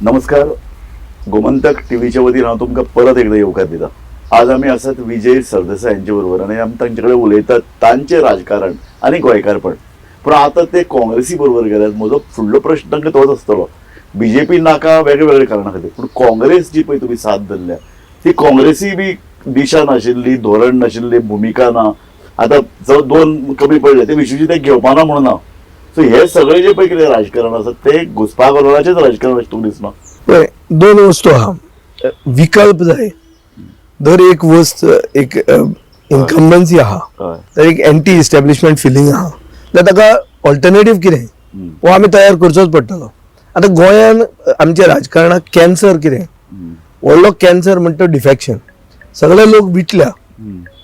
नमस्कार, गोमंतक टीव्हीच्या वतीन हांव तुमकां परत एकदां येवकार दिता. आज आमी आसात विजय सरदेसाय यांचे बरोबर आनी आमी तांचे कडेन उलयतात तांचें राजकारण आनी गोंयकारपण. पूण आतां ते काँग्रेसी बरोबर गेल्यात. म्हजो फुडलो प्रश्न तांकां तोच आसतलो, बीजेपी नाका वेगळे वेगळे कारणां खातीर, पूण काँग्रेस जी पळय तुमी साथ धरल्या ती काँग्रेसी बी दिशा नाशिल्ली, धोरण नाशिल्ली, भुमिका ना. आतां जर दोन कमी पडले ते विश्वजीत घेवपा ना म्हणून ना. सो हे सगळे जे पळय कितें राजकारण आसा ते घुसपागोंदळाचेच राजकारण अशें तुमकां दिसना? पळय, दोन वस्तू आहा. विकल्प जाय. दर एक वस्त एक इन्कम्बन्सी आहा तर एक एंटी इस्टॅब्लिशमेंट फिलींग आहा जाल्यार ताका ऑल्टरनेटीव कितें हो आमी तयार करचोच पडटलो. आतां गोंयान आमच्या राजकारणाक कॅन्सर कितें, व्हडलो कॅन्सर म्हणटा तो डिफॅक्शन. सगळे लोक विटल्या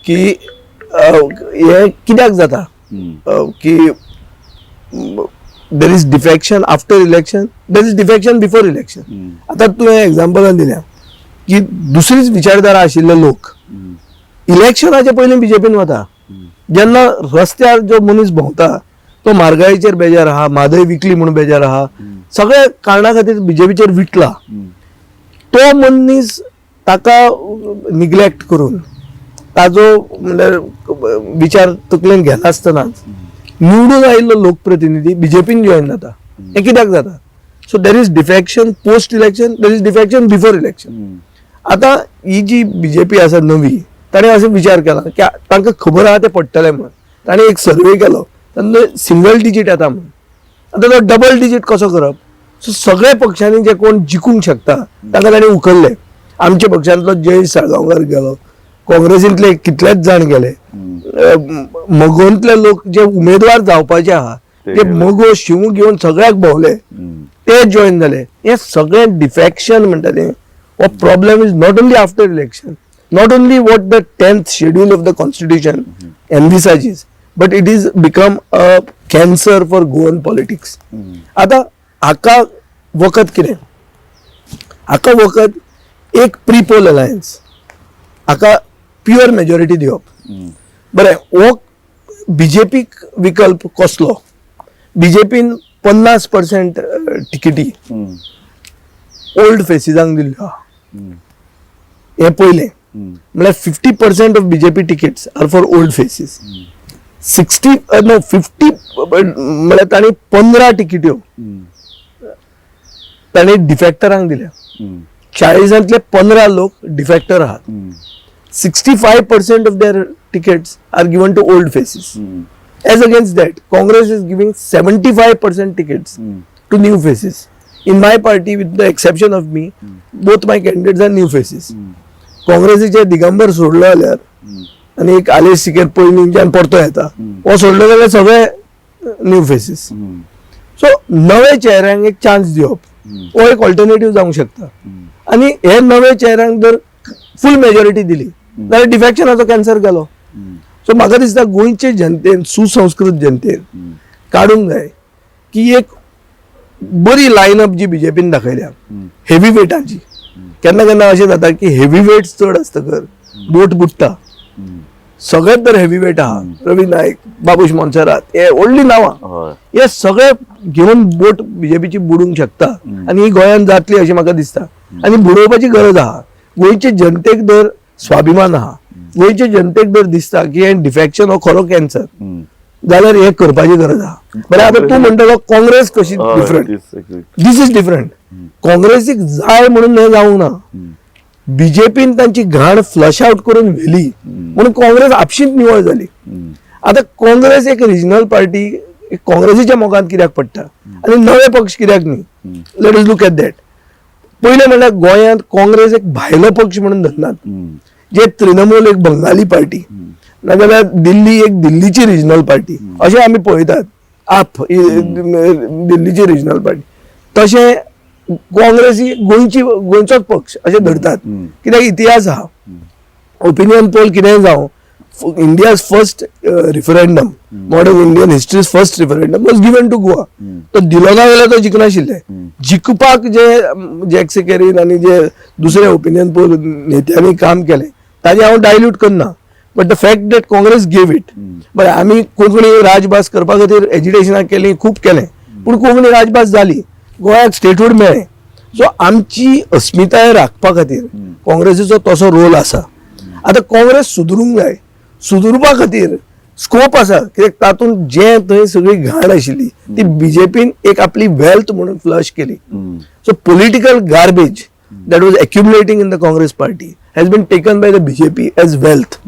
की हें कित्याक जाता की there is defection after election, there is defection before election. आतां तुवें एग्जाम्पलान दिल्या की दुसरीच विचारधारा आशिल्ले लोक इलेक्शनाच्या पयलीं बीजेपीन वता. जेन्ना रस्त्यार जो मनीस भोंवता तो म्हारगायेचेर बेजार आहा, म्हादय विकली म्हणून बेजार आहा, सगळ्या कारणा खातीर बीजेपीचेर विटला, तो मनीस ताका निग्लेक्ट करून ताजो म्हणल्यार विचार तकलेन घेनासतनाच निवडून आयिल्लो लोकप्रतिनिधी बीजेपीन जॉयन जाता. हें कित्याक जाता? So there is defection post election, there is defection before election. आतां ही जी बीजेपी आसा नवी, ताणें असो विचार केला की तांकां खबर आहा ते पडटले म्हणून. ताणें एक सर्वे केलो, तांकां सिंगल डिजीट येता म्हणून. आतां तो डबल डिजीट कसो करप? सो सगळ्या पक्षांनी जे कोण जिखूंक शकता तांकां ताणें उखल्ले. आमच्या पक्षांतलो जयेश साळगांवकार गेलो, काँग्रेसींतले कितलेच जाण गेले, मगोंतले लोक जे उमेदवार जावपाचे आहा ते ते गेले. मगो शिवू घेवन सगळ्याक भोंवले, ते जॉयन जाले. हे सगळें डिफॅक्शन म्हणटा तें हो problem is not only after election, not only what the 10th schedule of the constitution envisages, but it is become a cancer for Goan politics. आतां हाका वखद कितें? हाका वखद एक प्रिपोल अलायन्स, हाका प्युअर मेजॉरिटी दिवप. बरें, हो बीजेपीक विकल्प कसलो? बीजेपीन 50% तिकेटी ओल्ड फेसिसांक दिल्ल्यो आहा. हें पयलें म्हळ्यार 50% of BJP tickets are for old faces. 60, no, 50, म्हळ्यार तांणी 15 तिकेट्यो तांणी डिफेक्टरांक दिल्या. 40तांतले 15 लोक डिफेक्टर आहात. 65% of their tickets are given to old faces. As against that, Congress is giving 75% tickets to new faces. In my party, with the exception of me, both my candidates are new faces. काँग्रेसीचे दिगंबर सोडलो जाल्यार आनी एक आलेश सिकेर पयलींच्यान परतो येता, हो सोडलो जाल्यार सगळे न्यू फेसीस. सो नवे चेहऱ्यांक एक चान्स दिवप हो एक ऑल्टरनेटीव जावंक शकता. आनी हे नवे चेहऱ्यांक जर फूल मेजॉरिटी दिली जाल्यार डिफॅक्शनाचो कॅन्सर गेलो. सो म्हाका दिसता गोंयचे जनतेन, सुसंस्कृत जनतेन काडूंक जाय की एक बरी लायनअप जी बीजेपीन दाखयल्या हेवी वेटाची. केन्ना केन्ना अशें जाता की हेवी वेट चड आसतकर बोट बुडटा. सगळेच तर हेवी वेट आहा, रवी नायक, बाबूश मोन्सेरात, हे व्हडली नांवां. हे सगळे घेवन बोट बीजेपीची बुडूंक शकता आनी ही गोंयांत जातली अशें म्हाका दिसता आनी बुडोवपाची गरज आहा. गोंयचे जनतेक जर स्वाभिमान आहा, गोंयचे जनतेक जर दिसता की हें डिफॅक्शन हो खरो कॅन्सर जाल्यार हें करपाची गरज आहा. बरें, आतां तूं म्हणटलो काँग्रेस कशी different? This is different. काँग्रेसीक जाय म्हणून हें जावंक ना. बीजेपीन तांची घाण फ्लश आउट करून व्हेली म्हणून काँग्रेस आपशींच निवळ जाली. आतां काँग्रेस एक रिजनल पार्टी काँग्रेसीच्या मोगान कित्याक पडटा आनी नवे पक्ष कित्याक न्ही? Let us look at that. पयलें म्हणल्यार गोंयांत काँग्रेस एक भायलो पक्ष म्हणून धरनात. जे तृणमूल एक बंगाली पार्टी, नाजाल्यार दिल्ली एक दिल्लीची रिजनल पार्टी अशें आमी पळयतात, आप ही दिल्लीची रिजनल पार्टी, तशें काँग्रेस ही गोंयची, गोंयचोच पक्ष अशें धरतात. कित्याक इतिहास आहा. ओपिनियन पोल कितेंय जावं, India's first referendum, modern Indian history's first referendum was given to Goa. तो दिलो ना जाल्यार तो जिखनाशिल्ले. जिखपाक जे जॅक सेकेरीन आनी जे दुसरे ओपिनियन पोल नेत्यांनी काम केलें ताजें हांव डायल्यूट करना, but the fact that Congress gave it. बरें, आमी कोंकणी राजभास करपा खातीर एजिटेशनां केली, खूब केलें, पूण कोंकणी राजभास जाली, गोंयाक स्टेटहूड मेळ्ळें. सो आमची अस्मिताय राखपा खातीर काँग्रेसीचो तसो रोल आसा. आतां काँग्रेस सुदरूंक जाय, सुदरपा खातीर स्कोप आसा, कित्याक तातूंत जे थंय सगळी घाण आशिल्ली ती बीजेपीन एक आपली वेल्थ म्हणून फ्लश केली. So political garbage that was accumulating in the Congress party has been taken by the BJP as wealth.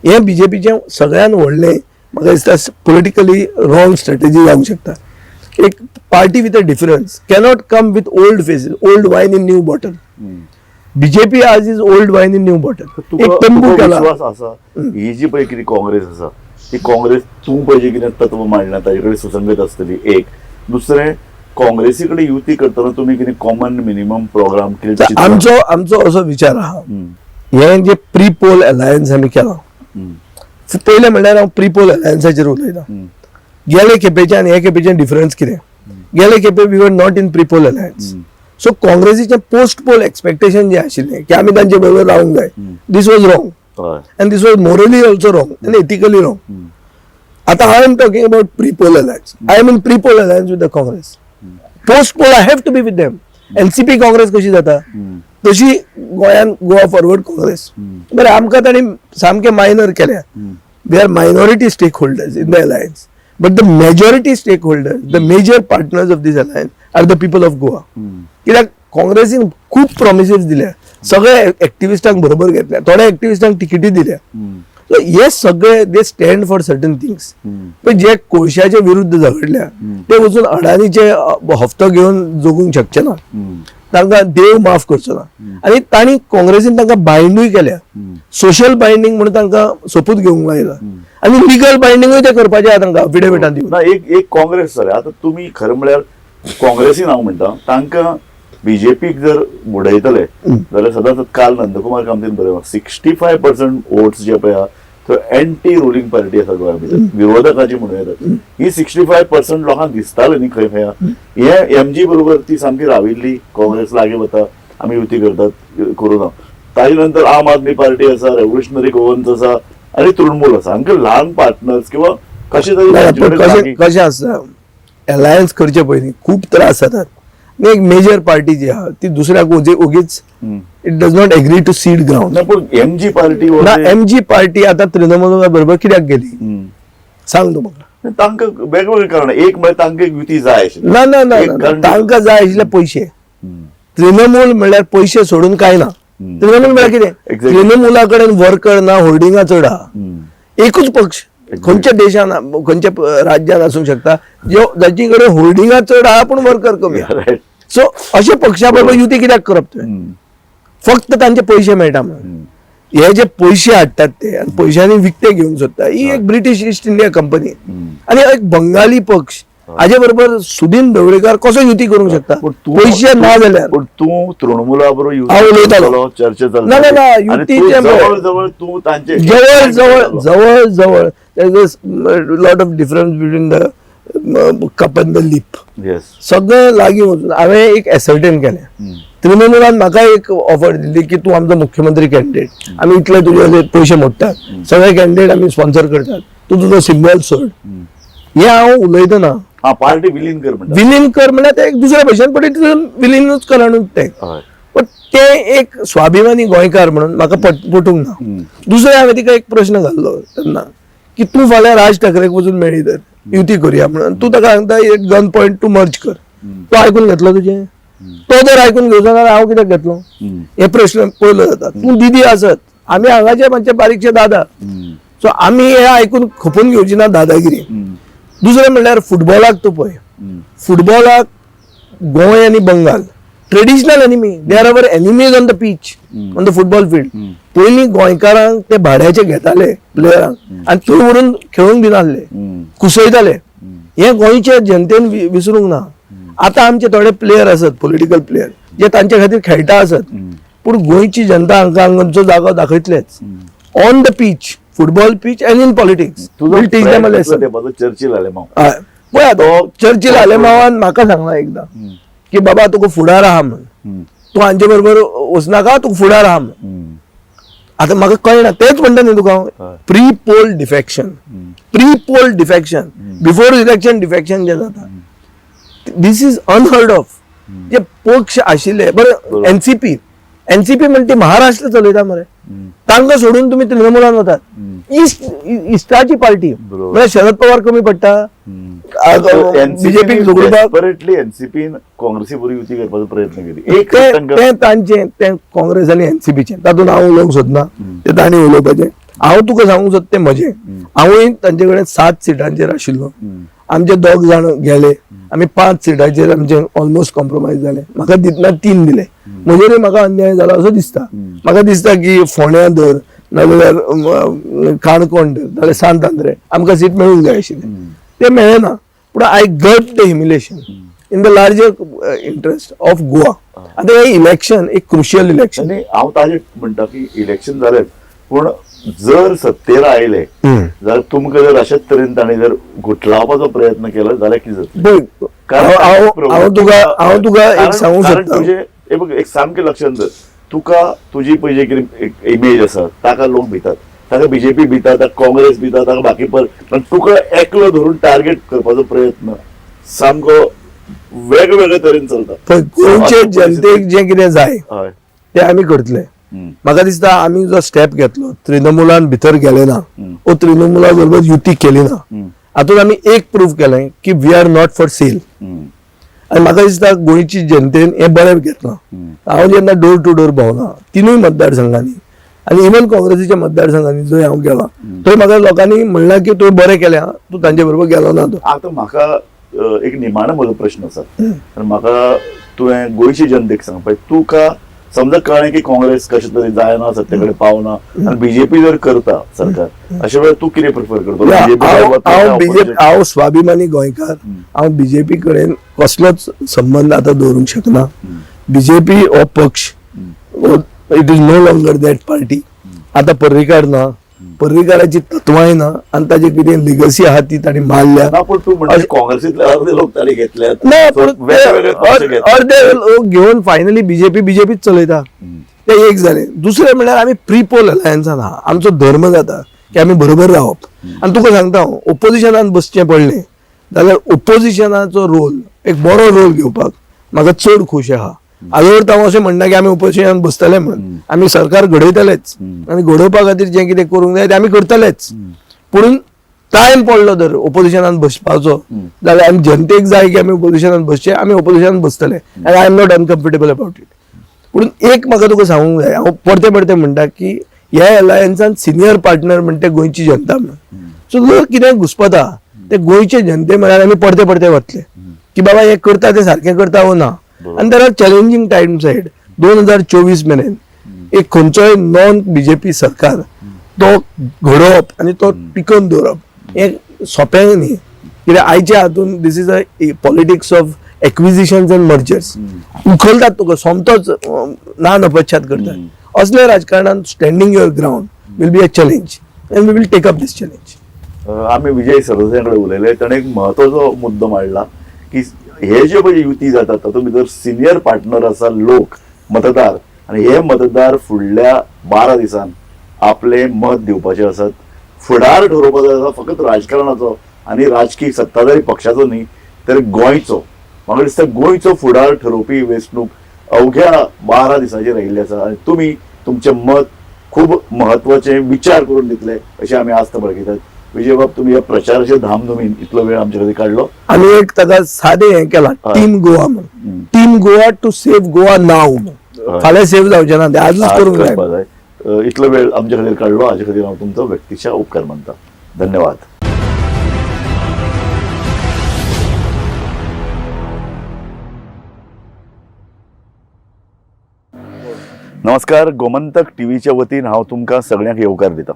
हें बीजेपीचें सगळ्यात व्हडलें म्हाका दिसता पॉलिटिकली रॉंग स्ट्रेटजी जावंक शकता. एक party with a difference cannot come with old faces, old wine in new bottle. BJP आज is old wine in new bottle. एक तंबू केला. विश्वास आसा ही जी पळय कितें काँग्रेस आसा ती काँग्रेस तूं पळय जे कितें तत्व मांडला ताजे कडेन सुसंगत आसतली. एक दुसरें, काँग्रेसी कडेन युती करतना तुमी कितें कॉमन मिनिमम प्रोग्राम कितें? आमचो आमचो असो विचार आहा, हें जे प्री पोल अलायन्स आमी केला, पयलें म्हणल्यार हांव प्री पोल अलायन्साचेर उलयतां. गेले खेपेचे आनी हे खेपेचे डिफरन्स कितें? गेले खेपे we were not in pre poll alliance, so काँग्रेसीचें post pole expectation जें आशिल्लें की आमी तांचे बरोबर रावंक जाय, this was wrong and this was morally also wrong and ethically wrong. आतां I am talking about pre poll alliance. I am in pre poll alliance with the Congress. Post poll I have to be with them. NCP Congress कशी जाता तशी गोंयान Goa forward Congress. बरें, आमकां तांणी सामकें minor केल्या. We are minority stakeholders in the alliance, but the majority stakeholders, the major partners of this alliance are the people of Goa. कित्याक काँग्रेसीन खूब प्रॉमिसीस दिल्या, सगळे एक्टिविस्टांक बरोबर घेतल्या, थोड्या एक्टिविस्टांक तिकेटी दिल्या. सो हे सगळे they stand for certain things. पण जे कोळशाचे विरुद्ध झगडल्या ते वचून अडाणीचे हप्तो घेवन जगूंक शकचे ना, तांकां देव माफ करचो ना. आनी तांणी काँग्रेसीन तांकां बायंडूय केल्या, सोशल बायंडींग म्हणून तांकां सोपूत घेवंक लायला आनी लिगल बायंडींगूय ते करपाचें आहा तांकां अफिडेविटान दिवन. ना, एक एक काँग्रेस जालें. आतां तुमी खरें म्हळ्यार काँग्रेसीन हांव म्हणटा तांकां बीजेपीक जर बुडयतले जाल्यार सदांच काल नंदकुमार कामतीन बरयलां, 65% वोट्स जे पळय आहा त्यो एंटी रुलींग पार्टी आसा गोंया भितर, विरोधकाची म्हणूं येता. ही 65% लोकांक दिसताले न्ही खंय खंय आहा. हे एमजी बरोबर ती सामकी राविल्ली काँग्रेस लागीं वता, आमी युती करतात करूं ना. ताजे नंतर आम आदमी पार्टी आसा, रेव्होल्युशनरी गोवन्स आसा आनी तृणमूल आसा. हांकां ल्हान पार्टनर्स किंवा कशें तरी ना, तांचे पण कडेन कशें लागीं- कशें आसता, अलायन्स करचे पयलीं खूब त्रास जातात आनी एक मेजर पार्टी जी आहा ती दुसऱ्याक ओगीच it does not agree to cede ground. ना, पण एमजी पार्टी ना, एमजी पार्टी आता तृणमूला बरोबर कित्याक गेली सांग तूं म्हाका. तांकां वेगवेगळे कारण. एक म्हळ्यार तांकां एक युती जाय आशिल्ली. ना ना ना एक ना, कारण- तांकां जाय आशिल्ले पयशे. तृणमूल म्हणल्यार पयशे सोडून काय ना. तृणमूल म्हणल्यार कितें? तृणमूला कडेन वर्कर ना, होर्डिंगा चड आहा. एकूच पक्ष खंयच्या देशान, खंयच्या राज्यान आसूंक शकता जो जाचे कडेन होर्डिंगा चड आहा पूण वर्कर कमी आहा. सो अशे पक्षा बरोबर युती कित्याक करप तुवें? फक्त तांचे पयशे मेळटा म्हणून. हे जे पयशे हाडटात ते आनी पयशांनी विकते घेवंक सोदता. ही एक ब्रिटीश ईस्ट इंडिया कंपनी आनी एक बंगाली पक्ष हाजे बरोबर सुदीन ढवळीकार कसो युती करूंक शकता? पूण तूं पयशे ना जाल्यार. पूण तूं तृणमूला बरोबर युती हांव उलयतालो. करतलो, चर्चा चलता. ना, ना, ना, आनी युतीचे तूं जवळ जवळ तूं तांचे जवळ जवळ जवळ जवळ, lot of difference between the cup and the lip. सगळें लागीं वचून हांवें एक एसर्टेन केलें. तृणमूलान म्हाका एक ऑफर दिली की तूं आमचो मुख्यमंत्री कॅन्डिडेट, आमी इतले तुजे पयशे मोडटात, सगळे कॅन्डिडेट आमी स्पॉन्सर करतात, तूं तुजो सिंबल सोड. हें हांव उलयतना हा, पार्टी विलीन कर म्हणटा. विलीन कर म्हणल्यार ते एक दुसऱ्या भशेन, पण it विलीनूच कर न्हू तें. पण ते एक स्वाभिमानी गोंयकार म्हणून म्हाका पटूंक ना. दुसरें, हांवें तिका एक प्रश्न घाल्लो तेन्ना की तूं फाल्यां राज ठाकरेक वचून मेळ्ळी तर युती करुया म्हणून, तूं ताका सांगता एक गन पॉयंट टू मर्ज कर, तो आयकून घेतलो तुजें? तो जर आयकून घेवचो ना जाल्यार हांव कित्याक घेतलो? हे प्रश्न पयलो जाता. तूं दिदी आसत, आमी हांगाचे मातशे बारीकशे दादा, सो आमी हे आयकून खपून घेवची ना दादागिरी. दुसरें म्हणल्यार फुटबॉलाक तूं पळय, फुटबॉलाक गोंय आनी Bengal traditional enemy, they are our enemies on the pitch, on the football field. पयलीं गोंयकारांक ते भाड्याचे घेताले प्लेयरांक आनी थंय व्हरून खेळूंक दिनासले, कुसयताले. हे गोंयचे जनतेन विसरूंक ना. आतां आमचे थोडे प्लेयर आसत, पॉलिटिकल प्लेयर जे तांचे खातीर खेळटा आसत, पूण गोंयची जनता हांकां हांगाचो जागो दाखयतलेच on the pitch, football pitch and in politics. तुजो teach them a lesson. तेपाचो चर्चिल आलेमांव. हय, पळय आतां चर्चिल आलेमांवान म्हाका सांगलां एकदां की बाबा तुका फुडार आहा म्हण, तूं हांचे बरोबर वचनाका, तुका फुडार आहा म्हण. आतां म्हाका कळना, तेच म्हणटा न्ही तुका हांव, pre poll defection, pre poll defection, before election defection जें जाता, this is unheard of. जे पक्ष आशिल्ले बरं, एनसीपी एनसीपी म्हणटी महाराष्ट्र चलयता मरे, तांकां सोडून तुमी तृणमूलान वतात. इस्टाची पार्टी म्हळ्यार शरद पवार कमी पडटा बीजेपी झगडपाक. एनसीपीन काँग्रेसी बरोबर युती करपाचो प्रयत्न केली. एक ते तांचे ते काँग्रेस आनी एनसीपीचे, तातूंत हांव उलोवंक सोदना, ते तांणी उलोवपाचें. हांव तुका सांगूंक सोदता तें म्हजें, हांवूय तांचे कडेन 7 सिटांचेर आशिल्लो. आमचे 2 जाण गेले, आमी 5 सिटांचेर आमचे ऑलमोस्ट कॉम्प्रोमायज जाले. म्हाका दितना 3 दिले, म्हजेरूय म्हाका अन्याय जाला असो दिसता. म्हाका दिसता की फोंड्या धर, नाजाल्यार काणकोण धर, नाजाल्यार सांत आंद्रे आमकां सीट मेळूंक जाय आशिल्लें, तें मेळ्ळें ना. पूण I got the humiliation in the larger interest of Goa. आतां हें इलेक्शन एक क्रुशियल इलेक्शन. आनी हांव ताजेर म्हणटा की इलेक्शन जालें, पूण जर सत्तेर आयले जाल्यार तुमकां जर अशेच तरेन तांणी जर गुठलावपाचो प्रयत्न केलो जाल्यार कितें जातलें? हांव तुका एक सांगूंक सोदता, तुजें एक सामकें लक्षांत धर, तुका तुजी पळय जे कितें इमेज आसा ताका लोक भितात, ताका बीजेपी भिता, ताका काँग्रेस भिता, ताका बाकी पर, पण तुका एकलो धरून टार्गेट करपाचो प्रयत्न सामको वेगवेगळे तरेन चलता. गोंयचे जनतेक जें कितें जाय तें आमी करतले. म्हाका दिसता आमी जो स्टेप घेतलो, तृणमूलान भितर गेले ना वो तृणमूला बरोबर युती केली ना, हातूंत आमी एक प्रूफ केलें की we are not for sale. आनी म्हाका दिसता गोंयची जनतेन हें बरें घेतलां. हांव जेन्ना डोर टू डोर भोंवला तिनूय मतदारसंघांनी आनी इवन काँग्रेसीच्या मतदारसंघांनी जंय हांव गेला थंय म्हाका लोकांनी म्हणलां की तुवें बरें केलें, तूं तांचे बरोबर गेलो ना. तो आतां म्हाका एक निमाणो म्हजो प्रश्न आसा, आनी म्हाका तुवें गोंयची जनतेक सांगपाक, तुका समजा कळ्ळें की काँग्रेस कशें तरी जायना, सत्ते कडेन पावना आनी बीजेपी जर करता सरकार, अशे वेळार तूं कितें प्रिफर करतलो? हांव स्वाभिमानी गोंयकार, हांव बीजेपी कडेन कसलोच संबंद आतां दवरूंक शकना. बीजेपी हो पक्ष it is no longer that party. आतां पर्रीकार ना, पर्रीकाराची तत्वांय ना आनी ताजी कितें लिगसी आहा ती तांणी मारल्या. ना, पूण तूं म्हणटा काँग्रेसींतले अर्दे लोक तांणी घेतल्यात ना, पूण अर्दे लोक घेवन फायनली बीजेपी बीजेपीच चलयता, ते एक जालें. दुसरें म्हणल्यार आमी प्रिपोल अलायन्सान आहा, आमचो धर्म जाता की आमी बरोबर रावप. आनी तुका सांगता हांव, ओपोजिशनान बसचें पडलें जाल्यार ओपोजिशनाचो रोल एक बरो रोल घेवपाक म्हाका चड खोशी आहा. आजवर हांव अशें म्हणना की आमी ओपोजिशनान बसतले म्हणून, आमी सरकार घडयतलेच आनी घडोवपा खातीर जें कितें करूंक जाय तें आमी करतलेच. पूण टायम पडलो जर ओपोजिशनान बसपाचो जाल्यार आनी जनतेक जाय की आमी ओपोजिशनान बसचें, आमी ओपोजिशनान बसतले आनी I am not uncomfortable about it. पूण एक म्हाका तुका सांगूंक जाय, हांव परतें परतें म्हणटा की ह्या अलायन्सान सिनियर पार्टनर म्हणटा गोंयची जनता म्हणून. सो जर कितें घुसपता ते गोंयचे जनते म्हळ्यार आमी परते परते वतले की बाबा हें करता तें सारकें करता वो ना. आनी there are challenging times ahead. 2024 मेरेन एक खंयचोय नॉन बीजेपी सरकार तो घडोवप आनी तो टिकोवन दवरप हें सोंपें न्ही. कित्याक आयच्या हातून this is a politics of acquisitions and mergers. उखलतात तुका सोमतोच ना नपश्चात करतात. असल्या राजकारणान standing your ground will be a challenge and we will take up this challenge. आमी विजय सरदेसाय कडेन उलयले, ताणें एक म्हत्वाचो मुद्दो मांडला की हे जे पळय युती जातात तातूंत भितर सिनियर पार्टनर आसा लोक मतदार, आनी हे मतदार फुडल्या 12 दिसान आपले मत दिवपाचे आसात. फुडार ठरोवपाचो आसा फकत राजकारणाचो आनी राजकीय सत्ताधारी पक्षाचो न्ही, तर गोंयचो. म्हाका दिसता गोंयचो फुडार ठरोवपी वेंचणूक अवघ्या 12 दिसांचेर आयिल्ली आसा आनी तुमी तुमचें मत खूब म्हत्वाचें विचार करून दितले अशें आमी आस्त बाळगितात. विजयबाब, तुमी ह्या प्रचाराच्या धामधुमीन इतलो वेळ आमचे खातीर काडलो. आमी एक ताका सादें हें केलां, टीम गोवा म्हणून, team Goa to save Goa now. फाल्यां सेव्ह जावचें ना तें, आजूच करूंक जाय. इतलो वेळ आमचे खातीर काडलो हाजे खातीर हांव तुमचो व्यक्तिशा उपकार मानता. धन्यवाद. नमस्कार, गोमंतक टीव्हीच्या वतीन हांव तुमकां सगळ्यांक येवकार दिता.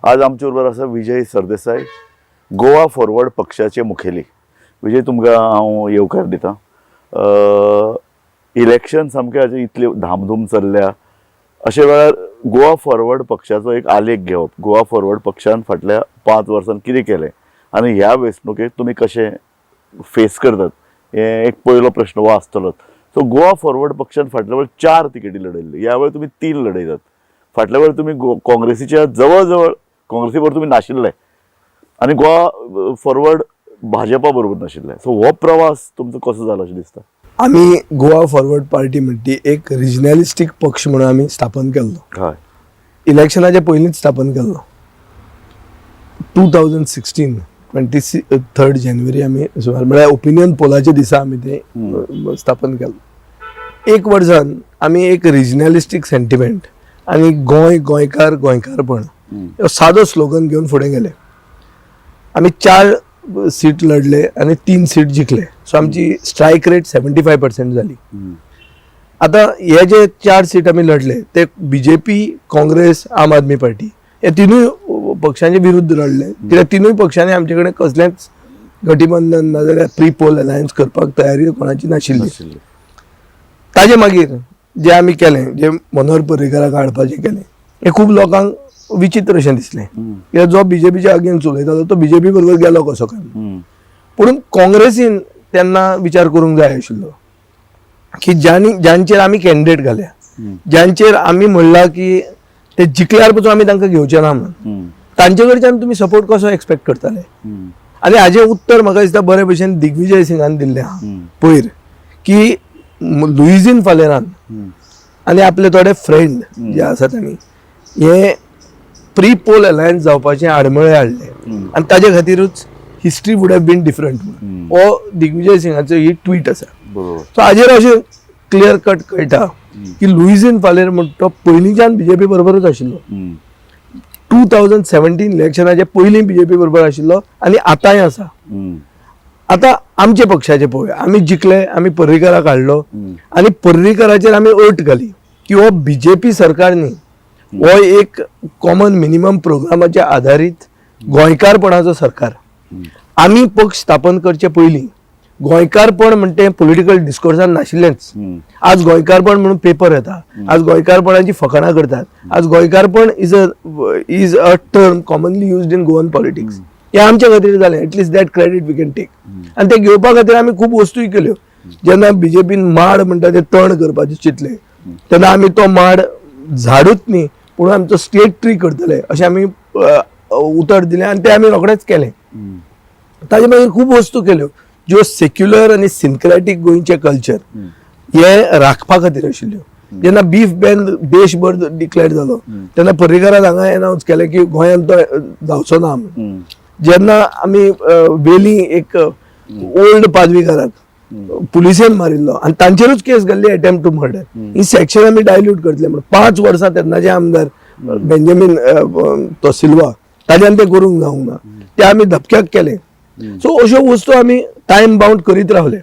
आज आमचे बरोबर आसा विजय सरदेसाय, गोवा फॉरवर्ड पक्षाचे मुखेली. विजय, तुमकां हांव येवकार दिता. इलेक्शन सामकें आतां इतली धामधूम चल्ल्या, अशे वेळार गोवा फॉरवर्ड पक्षाचो एक आलेख घेवप, गोवा फॉरवर्ड पक्षान फाटल्या 5 वर्सांत कितें केलें आनी ह्या वेंचणुकेक तुमी कशें फेस करतात, हें एक पयलो प्रश्न हो आसतलोच. सो गोवा फॉरवर्ड पक्षान फाटल्या वेळ 4 तिकेटी लढयल्ली, ह्या वेळ तुमी 3 लढयतात. फाटल्या वेळ तुमी काँग्रेसीच्या जवळ जवळ, काँग्रेसी बरोबर तुमी नाशिल्ले आनी गोवा फॉरवर्ड भाजपा बरोबर नाशिल्ले. सो हो प्रवास तुमचो कसो जाला अशें दिसता? आमी गोवा फॉरवर्ड पार्टी म्हणटी एक रिजनलिस्टीक पक्ष म्हणून आमी स्थापन केल्लो. हय. इलेक्शनाच्या पयलींच स्थापन केल्लो. 2016 23 जानेवारी आमी सुमार म्हळ्यार ओपिनियन पोलाच्या दिसा आमी ते स्थापन केल्लो. एक वर्सान आमी एक रिजनलिस्टीक सेंटिमेंट आनी गोंय, गोंयकार, गोंयकारपण हो सादो स्लोगन घेवन फुडें गेले. आमी 4 सीट लढले आनी 3 सीट जिखले. सो आमची स्ट्रायक रेट 75% जाली. आतां हे जे 4 सीट आमी लढले ते बीजेपी, काँग्रेस, आम आदमी पार्टी हे तिनूय पक्षांचे विरुद्ध लढले, कित्याक तिनूय पक्षांनी आमचे कडेन कसलेंच गठबंधन नाजाल्यार प्री पोल अलायन्स करपाक तयारी कोणाची नाशिल्ली. नाशिल्ली. ताजे मागीर जे आमी केलें, जे मनोहर पर्रीकराक हाडपाचें केलें, हें खूब लोकांक विचित्र अशें दिसलें, कित्याक जो बीजेपीच्या अगेन्स्ट उलयतालो तो बीजेपी बरोबर गेलो कसो काय. पूण काँग्रेसीन तेन्ना विचार करूंक जाय आशिल्लो की ज्यांनी ज्यांचेर आमी कॅन्डिडेट घाल्या, ज्यांचेर आमी म्हणलां की ते जिखल्यार पसून आमी तांकां घेवचे ना म्हणून, तांचे कडच्यान तुमी सपोर्ट कसो एक्सपेक्ट करताले. आनी हाजें उत्तर म्हाका दिसता बरे भशेन दिग्विजय सिंगान दिल्लें आहा पयर, की लुईझीन फालेरान आनी आपले थोडे फ्रेंड जे आसा तांणी हे प्री पोल अलायन्स जावपाचे आडमेळे हाडले आनी ताजे खातीरूच history would have been different. हो दिग्विजय सिंगाचो ही ट्वीट आसा. सो हाजेर अशें क्लियर कट कळटा की लुईझीन फालेर म्हणटा तो पयलींच्यान बीजेपी बरोबरूच आशिल्लो. 2017 इलेक्शनाचे पयलीं बीजेपी बरोबर आशिल्लो आनी आतांय आसा. आतां आमचे पक्षाचे पळोवया, आमी जिखले, आमी पर्रीकराक हाडलो आनी पर्रीकराचेर आमी अट घाली की हो बीजेपी सरकार न्ही, हो एक कॉमन मिनिमम प्रोग्रामाचेर आधारीत गोंयकारपणाचो सरकार. आमी पक्ष स्थापन करचे पयलीं गोंयकारपण म्हणटे तें पॉलिटिकल डिस्कोर्सान नाशिल्लेंच. आज गोंयकारपण म्हणून पेपर येता, आज गोंयकारपणाची फकाणां करतात, आज गोंयकारपण is a term commonly used in Goan politics. हें आमच्या खातीर जालें, at least that credit we can take. आनी तें घेवपा खातीर आमी खूब वस्तूय केल्यो. जेन्ना बीजेपीन माड म्हणटा ते तण करपाचें चिंतलें तेन्ना आमी तो माड झाडूच न्ही पूण आमचो स्टेट ट्री करतले अशें आमी उतर दिलें आनी तें आमी रोखडेंच केलें. ताजे मागीर खूब वस्तू केल्यो ज्यो सेक्युलर आनी सिंक्रेटीक गोंयचें कल्चर हे राखपा खातीर आशिल्ल्यो. जेन्ना बीफ बॅन देशभर डिक्लेअर जालो तेन्ना पर्रीकारान हांगा एनावन्स केलें की गोंयांत तो जावचो ना म्हणून. जेन्ना आमी वेली एक ओल्ड पादवीकाराक पुलिसेन मारिल्लो आनी तांचेरूच केस घाल्ली अटेम्प्ट टू मर्डर, ही सेक्शन आमी डायल्यूट करतले म्हणून 5 वर्सां तेन्नाचे आमदार बेंजामीन तो सिल्वा ताज्यान तें करूंक जावंक ना, ते आमी धपक्याक केले. सो अश्यो वस्तू आमी टायम बाउंड करीत रावले.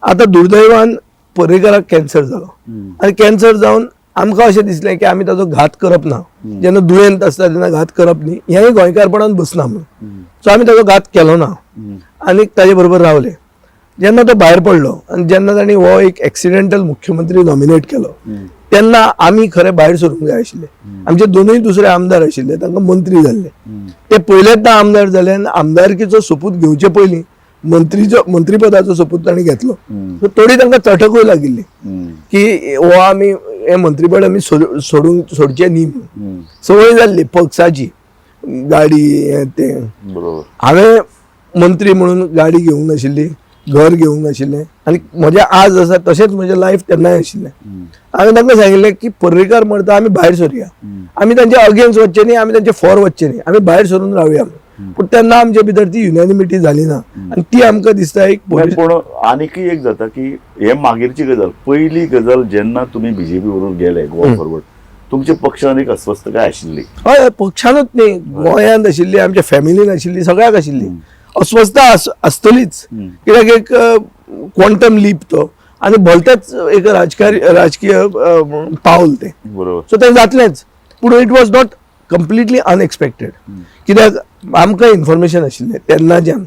आतां दुर्दैवान पर्रीकराक कॅन्सर जालो आनी कॅन्सर जावन आमकां अशें दिसलें की आमी ताचो घात करप ना, जेन्ना दुयेंत आसता तेन्ना घात करप न्ही, हेंय गोंयकारपणान बसना म्हणून. सो आमी ताचो घात केलो ना आनी ताजे बरोबर रावले. जेन्ना तो भायर पडलो आनी जेन्ना तांणी हो एक एक्सिडेंटल मुख्यमंत्री नॉमिनेट केलो तेन्ना आमी खरें भायर सरूंक जाय आशिल्ले. आमचे दोनूय दुसरे आमदार आशिल्ले तांकां मंत्री जाल्ले, ते पयलेच आमदार जाले आनी आमदारकीचो सोपूत घेवचे पयलीं मंत्रीपदाचो सोपूत तांणी घेतलो. सो थोडी तांकां चटकूय लागिल्ली की हो आमी हें मंत्रीपद आमी सोडूंक सोडचें न्ही म्हणून. संवय जाल्ली पक्षाची गाडी हें तें. हांवें मंत्री म्हणून गाडी घेवंक नाशिल्ली, घर घेवंक नाशिल्लें आनी म्हजें आज आसा तशेंच म्हजें लायफ तेन्नाय आशिल्लें. हांवें तांकां सांगिल्लें की पर्रीकार मरता आमी भायर सरया, आमी तांच्या अगेन्स्ट वचचे न्ही, आमी तांचे फॉर वचचे न्ही, आमी भायर सरून रावया. पूण तेन्ना आमचे भितर ती युनॅनिमिटी जाली ना आनी ती आमकां दिसता एक पूण आनीकय एक जाता की हे मागीरची गजाल, पयली गजाल जेन्ना तुमी बीजेपी बरोबर गेले गोवा फॉरवर्ड, तुमच्या पक्षान एक अस्वस्थकाय आशिल्ली. हय, पक्षानूच न्ही, गोंयांत आशिल्ली, आमच्या फॅमिलीन आशिल्ली, सगळ्याक आशिल्ली अस्वस्थ आसतलीच, कित्याक एक क्वॉन्टम लीप तो आनी भलतेच एक राजकीय पावल तें. सो तें जातलेंच, पूण it was not completely unexpected, कित्याक आमकां इन्फॉर्मेशन आशिल्लें तेन्नाच्यान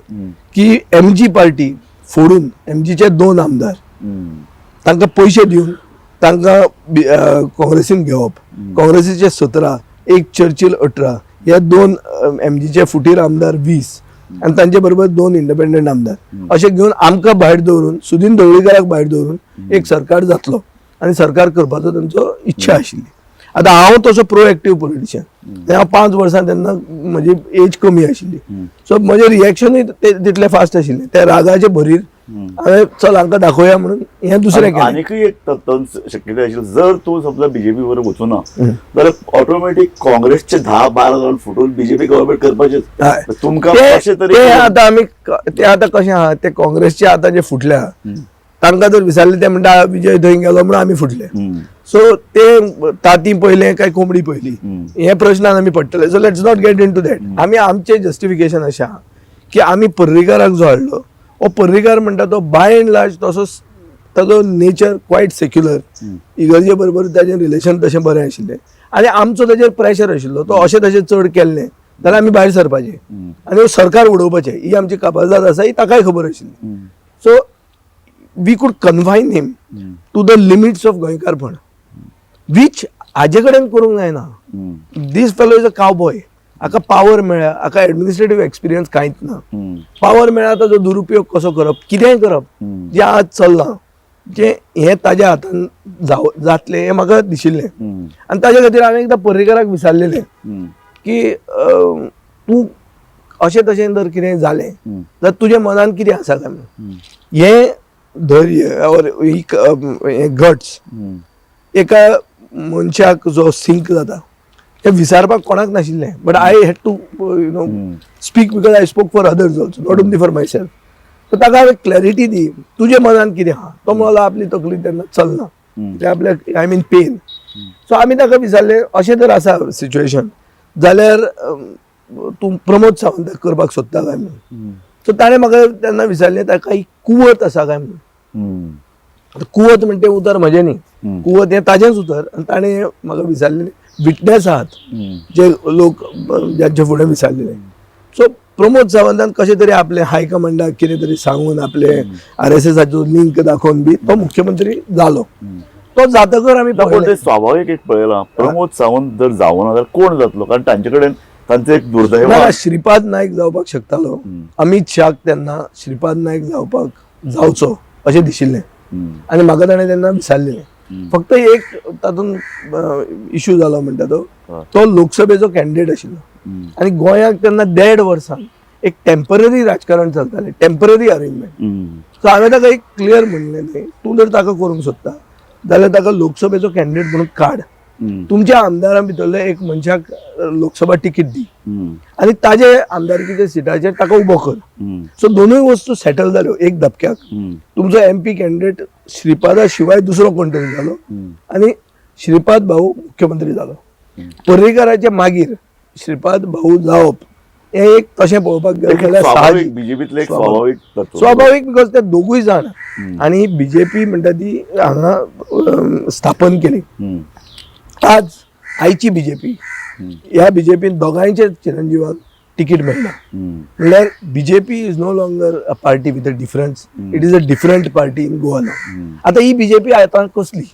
की एमजी पार्टी फोडून एमजीचे 2 आमदार तांकां पयशे दिवन तांकां काँग्रेसीन घेवप, काँग्रेसीचे 17, एक चर्चिल 18, हे 2 एमजीचे फुटीर आमदार 20 आनी तांचे बरोबर 2 इंडिपेंडंट आमदार अशें घेवन आमकां भायर दवरून, सुदीन ढवळीकाराक भायर दवरून एक सरकार जातलो आनी सरकार करपाचो तांचो इच्छा आशिल्ली. आतां हांव तसो प्रोएक्टीव पॉलिटिशियन. हांव 5 वर्सां तेन्ना म्हजी एज कमी आशिल्ली, सो म्हजें रिएक्शनूय तितलें फास्ट आशिल्लें. त्या रागाचे भरीर हांवें चल हांकां दाखोवया म्हणून हें दुसरें केलें. आनीकय एक तातूंत शक्यता आशिल्ली, जर तूं समजा बीजेपी बरोबर वचूना जाल्यार ऑटोमॅटीक काँग्रेसचे 10-12 जाण फुटून बीजेपी गव्हर्नमेंट करपाचेच. तुमकां ते कशें तरी ते आतां आमी ते आतां कशें आहा, ते काँग्रेसचे आतां जे फुटल्या तांकां जर विचारलें ते म्हणटा विजय थंय गेलो म्हणून आमी फुटले. सो ते ताती पयले काय कोंबडी पयली हे प्रश्नान आमी पडटले. So let's not get into that. आमी आमचें जस्टिफिकेशन अशें आहा की आमी पर्रीकाराक जो हाडलो, हो पर्रीकार म्हणटा तो बाय एंड लार्ज तसो ताजो नेचर क्वायट सेक्युलर, इगर्जे बरोबर ताजें रिलेशन तशें बरें आशिल्लें आनी आमचो ताजेर प्रेशर आशिल्लो, तो अशें तशें चड केल्लें जाल्यार आमी भायर सरपाचें आनी सरकार उडोवपाचें, ही आमची कापाजाद आसा ही ताकाय खबर आशिल्ली. So we could confine him to the limits of गोंयकारपण, which हाजे कडेन करूंक जायना. This fellow is a cowboy. हाका पावर मेळ्ळ्या, हाका एडमिनिस्ट्रेटीव एक्सपिरियन्स कांयच ना. पावर मेळ्ळ्या, ताजो दुरुपयोग कसो करप, कितेंय करप, जें आज चल्लां जें हें ताज्या हातान जातलें हें म्हाका दिशिल्लें. आनी ताज्या खातीर हांवें एकदां पर्रीकाराक विचारलेलें की तूं अशें तशें जर कितें जालें जाल्यार तुज्या मनान कितें आसा काय म्हणून. हें धैर्य और ही हें गट्स एका मनशाक जो सिंक जाता तें विचारपाक कोणाक नाशिल्लें, but I had to speak because I spoke for others also, not only for myself. So ताका हांवें क्लॅरिटी दी, तुज्या मनान कितें आहा. तो म्हणलो आपली तकली तेन्ना चलना, ते आपल्याक I mean pen. सो आमी ताका विचारलें, अशें जर आसा सिच्युएशन जाल्यार तूं प्रमोद सावंताक करपाक सोदता काय म्हणून. सो ताणें म्हाका तेन्ना विचारलें, ताका ही कुवत आसा काय म्हणून. आतां कुवत म्हणटे उतर म्हजें न्ही, कुवत हें ताजेंच उतर आनी ताणें म्हाका विचारलें, विटनेस आहात जे लोक ज्यांच्या फुडें विचारलेले. सो प्रमोद सावंतान कशें तरी आपले हायकमांडाक कितें तरी सांगून, आपले आरएसएसाचो लिंक दाखोवन बी तो मुख्यमंत्री जालो. तो जातकर आमी ना, पण पळयलें. ते स्वाभाविक एक पळयलां, प्रमोद सावंत जर जावना जाल्यार कोण जातलो? कारण तांचे कडेन तांचे एक दुर्दैव ना, श्रीपाद नायक जावपाक शकतालो. अमित शाक तेन्ना श्रीपाद नायक जावपाक जावचो अशें दिशिल्लें आनी म्हाका ताणें तेन्ना विचारलें. फक्त एक तातूंत इशू जालो म्हणटा तो, तो लोकसभेचो कॅन्डिडेट आशिल्लो आनी गोंयाक तेन्ना देड वर्सान एक टेम्पररी राजकारण चलतालें, टेम्पररी अरेंजमेंट. सो हांवें ताका एक क्लियर म्हणलें, न्ही, तूं जर ताका करूंक सोदता जाल्यार ताका लोकसभेचो कॅन्डिडेट म्हणून काड, तुमच्या आमदारां भितरले एक मनशाक लोकसभा तिकीट दी आनी ताजे आमदारकीच्या सिटाचेर ताका उबो कर. सो दोनूय वस्तू सेटल जाल्यो एक धपक्याक. तुमचो एमपी कॅन्डिडेट श्रीपादा शिवाय दुसरो कोण तरी जालो आनी श्रीपाद भाऊ मुख्यमंत्री जालो. पर्रीकाराच्या मागीर श्रीपाद भाऊ जावप हें एक तशें पळोवपाक गेलें जाल्यार स्वाभाविक साहजीक. बीजेपीतले एक स्वाभाविक तत्व. स्वाभावीक, because ते दोगूय जाण आनी बीजेपी म्हणटा ती हांगा स्थापन केली. आज आयची बीजेपी, ह्या बीजेपीन दोगांयचे चिरंजीवाक तिकीट मेळना. म्हणल्यार BJP is no longer a party with a difference, it is a different party in Goa. आतां ही बीजेपी आतां कसली?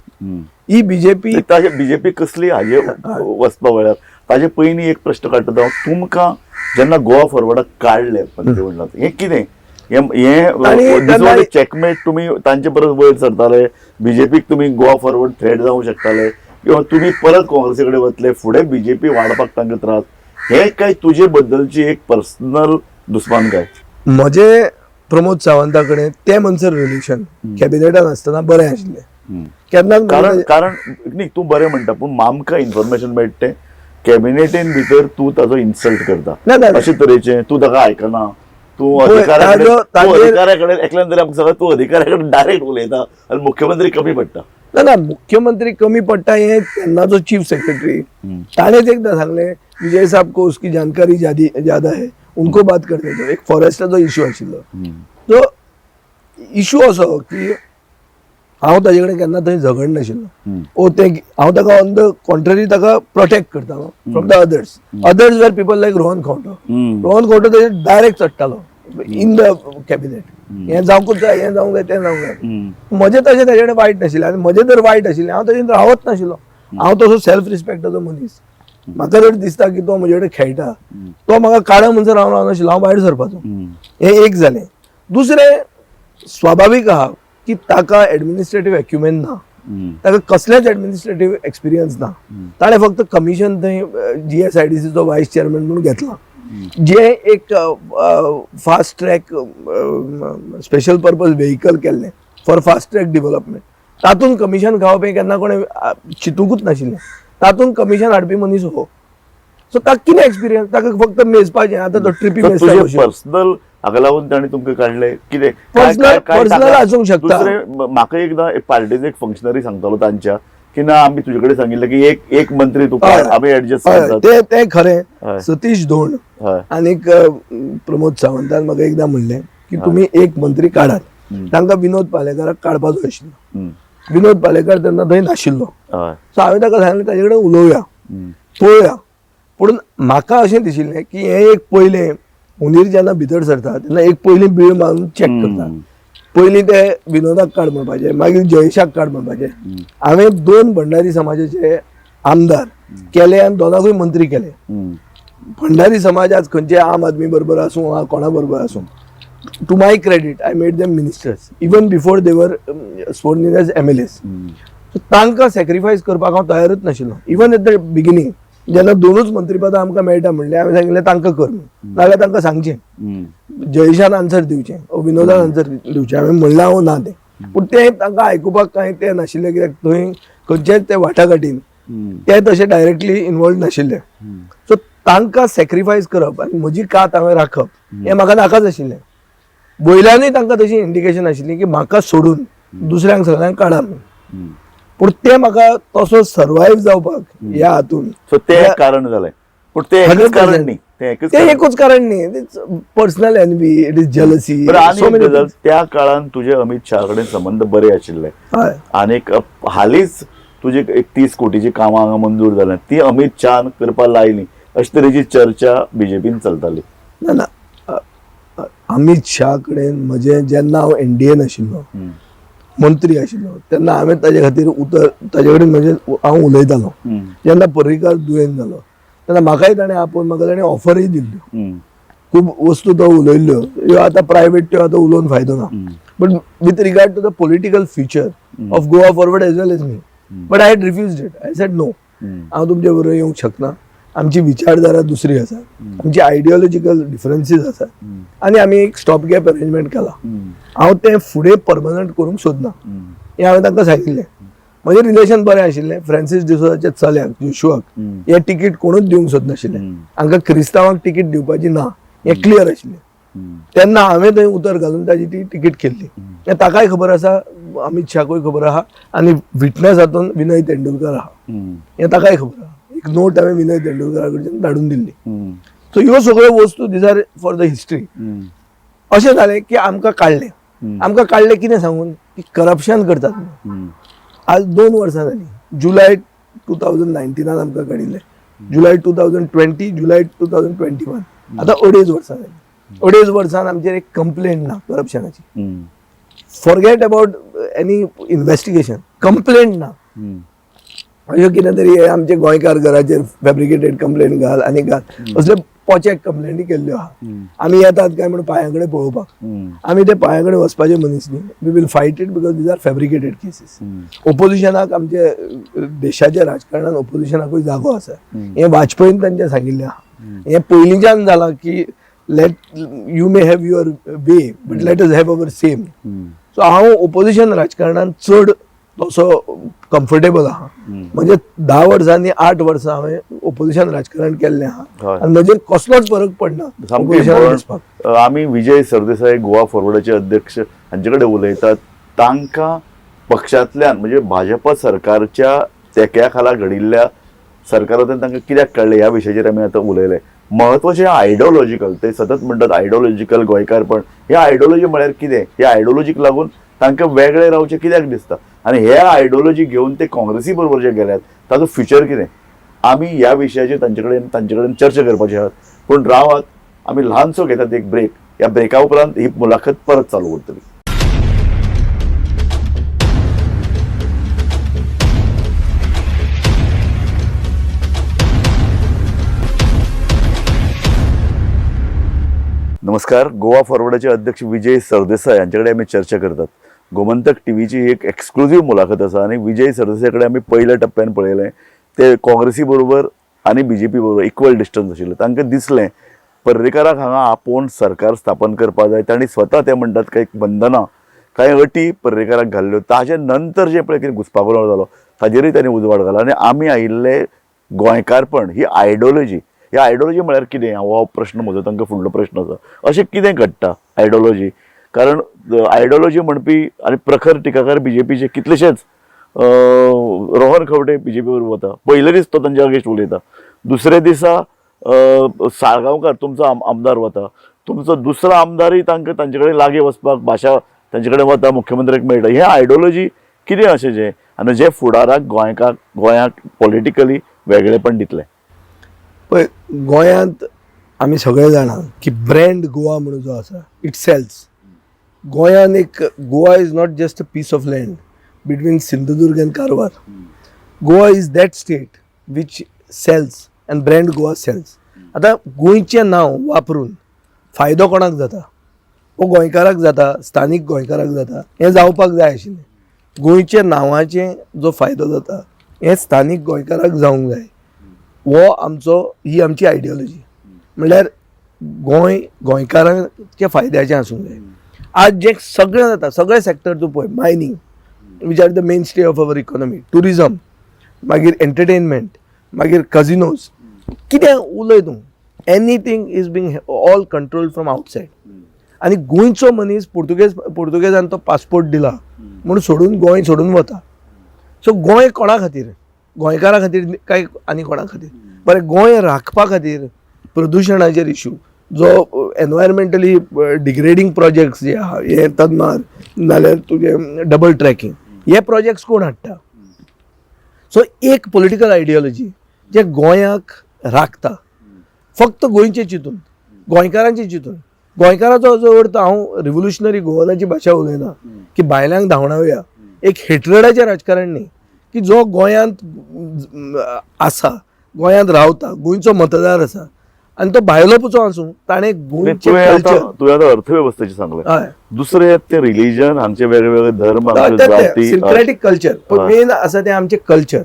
ही बीजेपी ताजे बीजेपी कसली हाजे वचपा वेळार ताजे पयलीं एक प्रश्न काडटा हांव तुमकां, जेन्ना गोवा फॉरवर्डाक काडले मंत्रिमंडळात, हें कितें हें आनी तेन्ना- चॅकमेट? तुमी तांचे परत वयर सरताले, बीजेपीक तुमी गोवा फॉरवर्ड थ्रेट जावंक शकताले किंवा तुमी परत काँग्रेसी कडेन वतले, फुडें बीजेपी वाडपाक तांकां त्रास, हे काय तुजे बद्दलची एक पर्सनल दुस्मान काय? म्हजे प्रमोद सावंता कडेन ते म्हणसर रिलेशन कॅबिनेटान आसतना बरें आशिल्लें केन्नाच. कारण कारण न्ही, तूं बरें म्हणटा, पूण आमकां इन्फॉर्मेशन मेळटा तें कॅबिनेटीन भितर तूं ताजो इन्सल्ट करता. ना, ना. अशे तरेचे तूं ताका आयकना, तूं पळय, अधिकाऱ्या कडेन तूं अधिकाऱ्या कडेन एकल्यान तरी आमकां सांगता, तूं अधिकाऱ्या कडेन डायरेक्ट उलयता आनी मुख्यमंत्री कमी पडटा. ना ना, मुख्यमंत्री कमी पडटा हें तेन्नाचो चीफ सेक्रेटरी ताणेच एकदां सांगलें, विजय साहब को उसकी जानकारी ज्यादा है, उनको बात करने दो. एक फॉरेस्टाचो इश्यू आशिल्लो. तो इश्यू असो की हांव ताजे कडेन केन्ना थंय झगडनाशिल्लो ओ तें हांव ताका ऑन the contrary ताका प्रोटेक्ट करतालो from the others. Others were people like Rohan Khaunte. Rohan Khaunte ताजेर डायरेक्ट चडटालो इन the cabinet, हें जावंकूच जाय, हें जावंक जाय, तें जावंक जाय. म्हजें तशें ताजे कडेन वायट नाशिल्लें आनी म्हजें जर वायट आशिल्लें, हांव ताजेर रावत नाशिल्लो. हांव तसो सेल्फ रिस्पेक्टाचो मनीस. म्हाका जर दिसता की तो म्हजे कडेन खेळटा, तो म्हाका काडा म्हणसर हांव रावनाशिल्लो, हांव भायर सरपाचो. हें एक जालें. दुसरें, स्वाभावीक आहा की ताका एडमिनिस्ट्रेटीव एक्युमेन ना. ताका कसलेच एडमिनिस्ट्रेटीव एक्सपिरियन्स ना. ताणें फक्त कमिशन थंय जीएसआयडीसीचो वायस चेअरमॅन म्हणून घेतला, जे एक fast track special purpose vehicle केल्लें फॉर फास्ट ट्रॅक डिव्हलपमेंट. तातूंत कमिशन खावप हें केन्ना कोणें चिंतुकूच नाशिल्लें. तातूंत कमिशन हाडपी मनीस हो. सो ताका कितें एक्सपिरियन्स? ताका फक्त मेजपाचें. आतां तो ट्रिपी तर मेजता तुजें कश्यो. पर्सनल हाका लागून ताणें तुमकां काडलें कितें? Personal आसूंक शकता. दुसरें, म्हाका एकदां पार्टीचो एक फंक्शनरी सांगतालो तांच्या की ना, आमी तुजे कडेन सांगिल्लें की एक एक मंत्री तुका आमी एडजस्ट करतात. ते ते खरें. सतीश धोंड आनीक प्रमोद सावंतान म्हाका एकदां म्हणलें की तुमी एक मंत्री काडात. तांकां विनोद पालेकाराक काडपाचो आशिल्लो. विनोद पालेकार तेन्ना थंय नाशिल्लो. सो हांवें ताका सांगलें, ताजे कडेन उलोवया, पळोवया. पूण म्हाका अशें दिशिल्लें की हें एक पयलें हुंदीर जेन्ना भितर सरता तेन्ना एक पयलीं बीळ मारून चॅक करता. पयलीं ते विनोदाक काड म्हणपाचें, मागीर जयेशाक काड म्हणपाचें. हांवें दोन भंडारी समाजाचे आमदार केले आनी दोनाकूय मंत्री केले. भंडारी समाज आज खंयचे आम आदमी बरोबर आसूं वा कोणा बरोबर आसूं, to my credit I made them ministers even before they were sworn in as MLAs. So तांकां सॅक्रिफायस करपाक हांव तयारूच नाशिल्लो. इवन एट the beginning जेन्ना दोनूच मंत्रीपदां आमकां मेळटा म्हणलें, हांवें सांगिल्लें तांकां कर म्हणून, नाजाल्यार तांकां सांगचें, जयेशान आन्सर दिवचें ओ विनोदान आन्सर दिवचें. हांवें म्हणलां हांव ना तें, पूण तें तांकां आयकुपाक कांय तें नाशिल्लें, कित्याक थंय खंयचेच ते वाटाघाटीन ते तशे डायरेक्टली इनवॉल्व नाशिल्ले. सो तांकां सॅक्रिफायस करप आनी म्हजी कात हांवें राखप हें म्हाका नाकाच आशिल्लें. वयल्यानूय तांकां तशी इंडिकेशन आशिल्ली की म्हाका सोडून दुसऱ्यांक सगळ्यांक काडा म्हणून. पूण तें म्हाका तसो सर्वायव जावपाक ह्या हातून सो तें एक कारण जालें, पूण तें एकूच कारण न्ही, तें एकूच तें एकूच कारण न्ही. It's personal envy, it is jealousy. बरं, आनी एक गजाल, त्या काळान तुजे अमित शहा कडेन संबंद बरे आशिल्ले हय. आनीक हालींच तुजी एक 30 कोटीची कामां हांगा मंजूर जाल्या, ती अमित शहान करपाक लायली अशे तरेची चर्चा बीजेपीन चलताली. ना ना, अमित शाह कडेन म्हजें जेन्ना हांव एनडीएन आशिल्लो, मंत्री आशिल्लो, तेन्ना हांवें ताजे खातीर उतर ताजे कडेन म्हजें हांव उलयतालो. जेन्ना पर्रीकार दुयेंत जालो तेन्ना म्हाकाय ताणें आपोवन म्हाका ताणें ऑफरूय दिल्ल्यो. खूब वस्तू तो उलयल्ल्यो, ह्यो आतां प्रायवेट त्यो आतां उलोवन फायदो ना. But with regard to the political future of Goa Forward as well as me, but I had refused it. I said no, हांव तुमचे बरोबर येवंक शकना. आमची विचारधारा दुसरी आसा, आमची आयडियोलॉजिकल डिफरन्सीस आसा आनी आमी एक स्टॉप गॅप अरेंजमेंट केला. हांव तें फुडें परमनंट करूंक सोदना, हें हांवें तांकां सांगिल्लें. म्हजें रिलेशन बरें आशिल्लें. फ्रांसीस डिसोजाच्या चल्याक जोशुआक हें तिकीट कोणूच दिवंक सोदनाशिल्लें. हांकां क्रिस्तांवांक तिकीट दिवपाची ना हें क्लियर आशिल्लें. तेन्ना हांवें थंय उतर घालून ताजी ती तिकीट केल्ली. हें ताकाय खबर आसा, अमित शाहकूय खबर आहा आनी विटनस हातून विनय तेंडुलकर आहा, हें ताकाय खबर आहा. एक नोट हांवें विनय तेंडुलकरा कडच्यान धाडून दिल्ली. सो ह्यो सगळ्यो वस्तू these are for the history. अशें जालें की आमकां काडलें. आमकां काडलें कितें सांगून की करप्शन करतात म्हणून. आज 2 वर्सां जालीं. जुलय 2019 आमकां काडिल्लें, जुलय 2020, जुलय 2021, आतां 2.5 वर्सां जालीं. 2.5 वर्सान आमचेर एक कंप्लेन ना करप्शनाची. Forget about any investigation, complaint ना. अश्यो कितें तरी हे आमचे गोंयकार घराचेर फेब्रिकेटेड कंप्लेन घाल आनी घाल, असले पोचेक कंप्लेनी केल्ल्यो आहा. आमी येतात काय म्हण पांया कडेन पळोवपाक, आमी ते पांया कडेन वचपाचे मनीस न्ही. We will fight it because these are fabricated cases. ओपोजिशनाक आमचे देशाच्या राजकारणान ओपोजिशनाकूय जागो आसा, हें वाजपेयीन तांचें सांगिल्लें आहा. हें पयलींच्यान जालां की let you may have your way but let us have our same. So हांव ओपोजिशन राजकारणान चड तसो कम्फर्टेबल आहा. म्हणजे 10 वर्सांनी 8 वर्सां हांवें ओपोजिशन राजकारण केल्लें आहा आनी म्हजेर कसलोच फरक पडना ओपोजिशनान वचपाक. आमी विजय सरदेसाय, गोवा फॉरवर्डाचे अध्यक्ष, हांचे कडेन उलयतात. तांकां पक्षांतल्यान म्हणजे भाजपा सरकारच्या तेक्या खाला घडिल्ल्या सरकारांतल्यान तांकां कित्याक काडलें ह्या विशयाचेर आमी आतां उलयले. म्हत्वाचें आयडियोलॉजिकल, ते सतत म्हणटात आयडियोलॉजिकल गोंयकारपण. हे आयडियोलॉजी म्हळ्यार कितें? ह्या आयडियोलॉजीक लागून तांकां वेगळें रावचें कित्याक दिसता आनी हे आयडियोलॉजी घेवन ते काँग्रेसी बरोबर जे गेल्यात ताचो फ्युचर कितें? आमी ह्या विशयाचेर तांचे कडेन चर्चा करपाची आहात. पूण रावात, आमी ल्हानसो घेतात एक ब्रेक. ह्या ब्रेका उपरांत ही मुलाखत परत चालू उरतली. नमस्कार. गोवा फॉरवर्डाचे अध्यक्ष विजय सरदेसाय यांच्याकडे आम्ही चर्चा करतात. गोमंतक टीव्हीची एक एक्सक्लुझीव मुलाखत आसा आनी विजय सरदेसाय कडेन आमी पयल्या टप्प्यान पळयलें ते काँग्रेसी बरोबर आनी बीजेपी बरोबर इक्वल डिस्टन्स आशिल्लें. तांकां दिसलें पर्रीकाराक हांगा आपोवन सरकार स्थापन करपाक जाय. तांणी स्वता ते म्हणटात कांय बंधनां कांय अटी पर्रीकाराक घाल्ल्यो. ताजे नंतर जे पळय कितें घुस्पागोंदळ जालो ताजेरूय तांणी उजवाड घालो आनी आमी आयिल्ले गोंयकारपण ही आयडियोलॉजी, ही आयडियोलॉजी म्हळ्यार कितें हो प्रश्न म्हजो तांकां फुडलो प्रश्न आसा. अशें कितें घडटा आयडियोलॉजी? कारण आयडियोलॉजी म्हणपी आनी प्रखर टिकाकार बीजेपीचे कितलेशेच, रोहन खंवटे बीजेपी बरोबर वता, पयले दीस तो तांच्या अगेन्स्ट उलयता, दुसऱ्या दिसा साळगांवकार तुमचो आमदार वता, तुमचो दुसरो आमदारूय तांकां तांचे कडेन लागीं वचपाक भाशा तांचे कडेन वता, मुख्यमंत्र्याक मेळटा. हें आयडियोलॉजी कितें अशें जें आनी जें फुडाराक गोंयाक पॉलिटिकली वेगळेपण दितलें? पळय, गोंयांत आमी सगळे जाणा की ब्रँड गोवा म्हणून जो आसा it sells. गोंयान एक Goa is not just a piece of land between Sindhudurg and Karwar. Goa is that state which sells and brand Goa sells. आतां गोंयचें नांव वापरून फायदो कोणाक जाता? हो गोंयकाराक जाता, स्थानीक गोंयकाराक जाता. हें जावपाक जाय आशिल्लें. गोंयच्या नांवाचें जो फायदो जाता हें स्थानीक गोंयकाराक जावंक जाय. हो आमचो, ही आमची आयडियोलॉजी. म्हणल्यार गोंय गोंयकारांच्या फायद्याचें आसूंक जाय. आज जें सगळें जाता, सगळे सेक्टर तूं पळय, mining which are the mainstay of our economy, tourism, मागीर एंटरटेनमेंट, मागीर कजिनोज, कितें उलय तूं, anything is being all control from outside. आनी गोंयचो मनीस पुर्तुगेजान तो पासपोर्ट दिला म्हूण सोडून गोंय सोडून वता. सो गोंय कोणा खातीर? गोंयकारां खातीर काय आनी कोणा खातीर? बरें, गोंय राखपा खातीर प्रदुशणाचेर इशू जो एनवायरमेंटली डिग्रेडींग प्रोजेक्ट्स जे आहा, हे तन्मार नाल्यार तुजें डबल ट्रॅकिंग, हे प्रोजेक्ट्स कोण हाडटा? सो एक पॉलिटिकल आयडियोलॉजी जे गोंयाक राखता, फक्त गोंयचें चिंतून, गोंयकारांचें चिंतून. गोंयकाराचो जो अर्थ हांव रिव्होल्युशनरी गोवनाची भाशा उलयना की बायलांक धांवडावया, एक हेट्रडाचें राजकारण न्ही, की जो गोंयांत आसा, गोंयांत रावता, गोंयचो मतदार आसा आनी तो भायलो पुचो आसूं, ताणें गोंयचें तुवें कल्चर आतां तुवें आतां अर्थवेवस्थेचें सांगलें. हय. दुसरें ते रिलीजन, हांगचे वेगळे वेगळे धर्म, हांगच्यो जाती. सिंक्रेटीक कल्चर हय. मेन आसा तें आमचें कल्चर.